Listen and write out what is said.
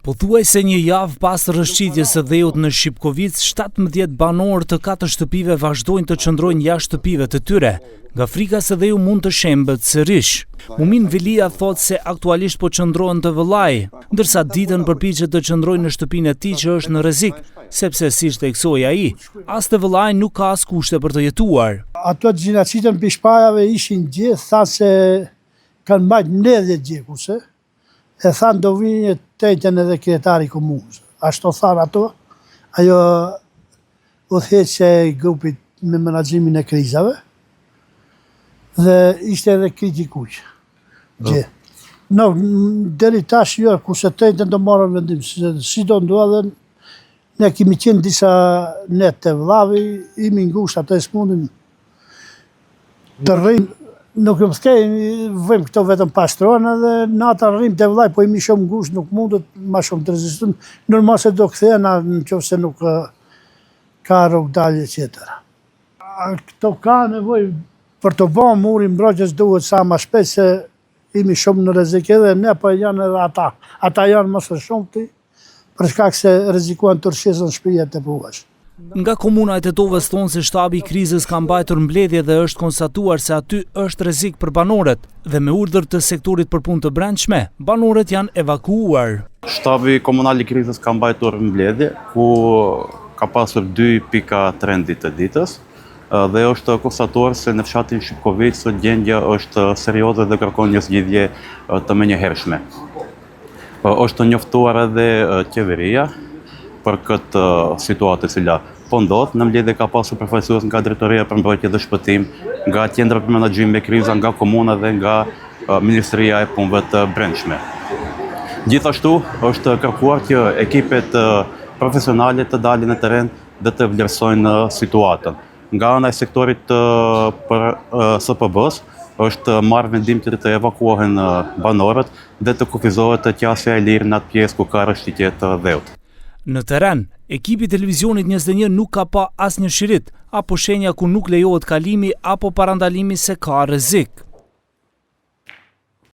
Pothuajse një javë pas rrëshqitjes së dheut në Shipkovicë, 17 banorë të katër shtëpive vazhdojnë të qëndrojnë jashtë shtëpive të tyre, nga frika se dheu mund të shembet sërish. Mumin Velia thotë se aktualisht po qëndron te vëllai, ndërsa ditën përpiqet të qëndrojë në shtëpinë e tij që është në rrezik, sepse siç theksoi ai, as te vëllai nuk ka as kushte për të jetuar. Ato të gjinacitën pishpajave ishin gjithë, tha se kanë mbajt mbledhje dje E thanë do vijë të enjten edhe kryetari i komunës. Ashtu thanë ato, ajo udhëheqëse e grupit me menaxhimin e krizave dhe ishte edhe kriti kuq. Dje. No, deri tash jo, kurse të enjten do marrën vendim, si, si do ndodhen, ne kemi qenë disa net te vllavi, imi ngushtë atë s'mundim Të rrim, nuk më thkej, vëjmë këto vetëm pastrohen edhe nata rrim te vllai, po jemi shumë ngushtë, nuk mundet ma shumë të rezistojmë. Normal se do kthehena në qoftë se nuk ka rrugëdalje tjetër. Këto ka nevojë për të ba muri mbrojtës duhet sa ma shpejt se jemi shumë në rrezik edhe ne, po janë edhe ata. Ata janë më së shumti, për shkak se rrezikuan të rrëshqesin shtëpiat e puash. Nga komuna e Tetovës thonë se shtabi i krizës ka mbajtur mbledhje dhe është konstatuar se aty është rrezik për banorët dhe me urdhër të sektorit për punë të brendshme, banorët janë evakuuar. Shtabi komunal i krizës ka mbajtur mbledhje ku ka pasur dy pika të rendit të ditës dhe është konstatuar se në fshatin Shipkovicë gjendja është serioze dhe kërkon një zgjidhje të menjëhershme. Është njoftuar edhe qeveria për këtë situatë e cila po ndodh. Në mbledhje ka pasur përfaqësues nga Drejtoria për Mbrojtje dhe Shpëtim, nga Qendra për Menaxhim me Kriza, nga Komuna dhe nga Ministria e Punëve të Brendshme. Gjithashtu është kërkuar që ekipet profesionale të dalin në terren dhe të vlerësojnë situatën. Nga ana e sektorit për SPB-së, është marrë vendim që të evakuohen banorët dhe të kufizohet qasja e lirë në atë pjesë ku ka rrëshqitje të dheut. Në terren, ekipi i Televizionit 21 nuk ka pa asnjë shirit, apo shenja ku nuk lejohet kalimi apo parandalimi se ka rrezik.